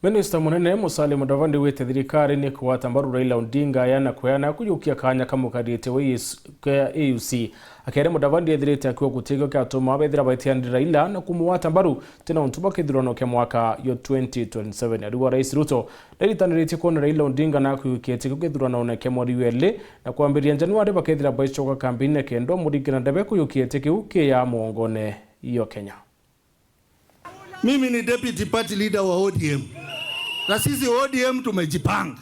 Minista munene Musalia Mudavadi wite thirikari ni kuwata mbaru Raila Odinga yana kuheana kuyukia kanya kamukariite wa AUC. Akere Mudavadi ethirite akiwa gutigio kiatuma bethira baitianire Raila na kumuwata mbaru tina untu bwa kithurano kia mwaka yo 2027. Ariwa Rais Ruto nderitaniretie kuona Raila Odinga na kuyukitie kithurano kia mweri weli na kwambiria Januari bakethira baicoka kambini kendo muringi ndebe kuyukitie kiu kiya muongone iyo Kenya. Mimi ni deputy party leader wa ODM. Na sisi ODM tumejipanga.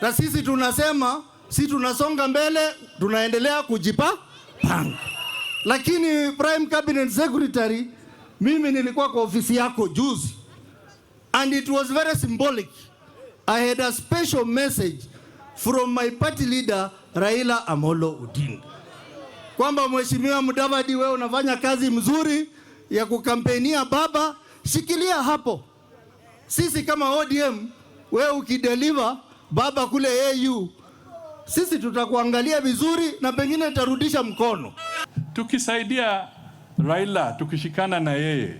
Na sisi tunasema, si tunasonga mbele, tunaendelea kujipanga. Lakini Prime Cabinet Secretary, mimi nilikuwa kwa ofisi yako juzi. And it was very symbolic. I had a special message from my party leader Raila Amolo Odinga. Kwamba Mheshimiwa Mudavadi, wewe unafanya kazi mzuri ya kukampenia baba, shikilia hapo. Sisi kama ODM, wewe ukideliver baba kule AU, sisi tutakuangalia vizuri na pengine tutarudisha mkono. Tukisaidia Raila, tukishikana na yeye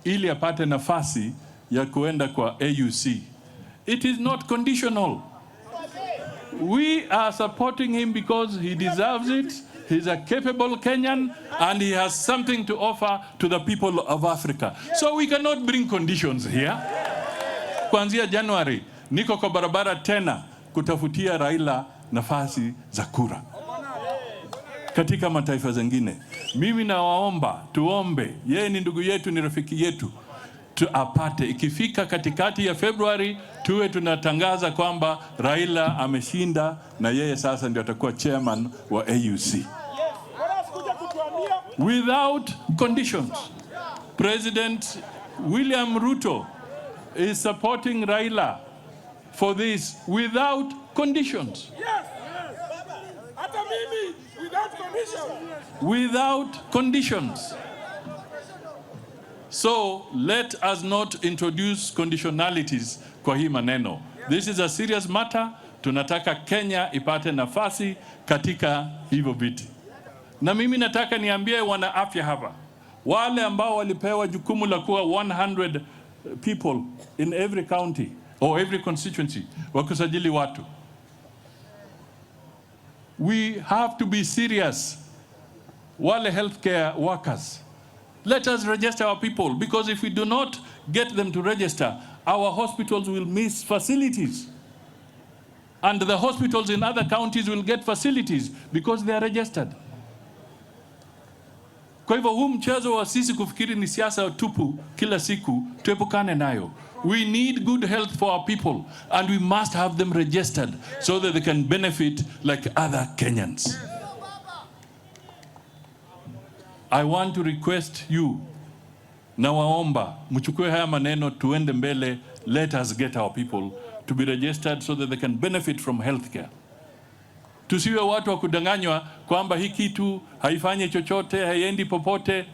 ili apate nafasi ya kuenda kwa AUC. It is not conditional. We are supporting him because he deserves it. He's a capable Kenyan and he has something to offer to the people of Africa. So we cannot bring conditions here. Kuanzia January niko kwa barabara tena kutafutia Raila nafasi za kura katika mataifa zengine. Mimi nawaomba tuombe, yeye ni ndugu yetu, ni rafiki yetu, tuapate. Ikifika katikati ya Februari tuwe tunatangaza kwamba Raila ameshinda na yeye sasa ndio atakuwa chairman wa AUC. Without conditions. President William Ruto is supporting Raila for this without conditions. Yes. Hata mimi without conditions. Without conditions. So let us not introduce conditionalities kwa hii maneno. This is a serious matter. Tunataka Kenya ipate nafasi katika hivyo viti. Na mimi nataka niambie wana afya hapa, wale ambao walipewa jukumu la kuwa 100 people in every county or every constituency wa kusajili watu. We have to be serious. Wale healthcare workers, let us register our people, because if we do not get them to register, our hospitals will miss facilities. And the hospitals in other counties will get facilities because they are registered. Kwa hivyo huu mchezo wa sisi kufikiri ni siasa tupu kila siku, tuepukane nayo. We need good health for our people and we must have them registered so that they can benefit like other Kenyans. I want to request you, nawaomba mchukue haya maneno tuende mbele. Let us get our people to be registered so that they can benefit from healthcare. Tusiwe watu wa kudanganywa kwamba hii kitu haifanyi chochote, haiendi popote.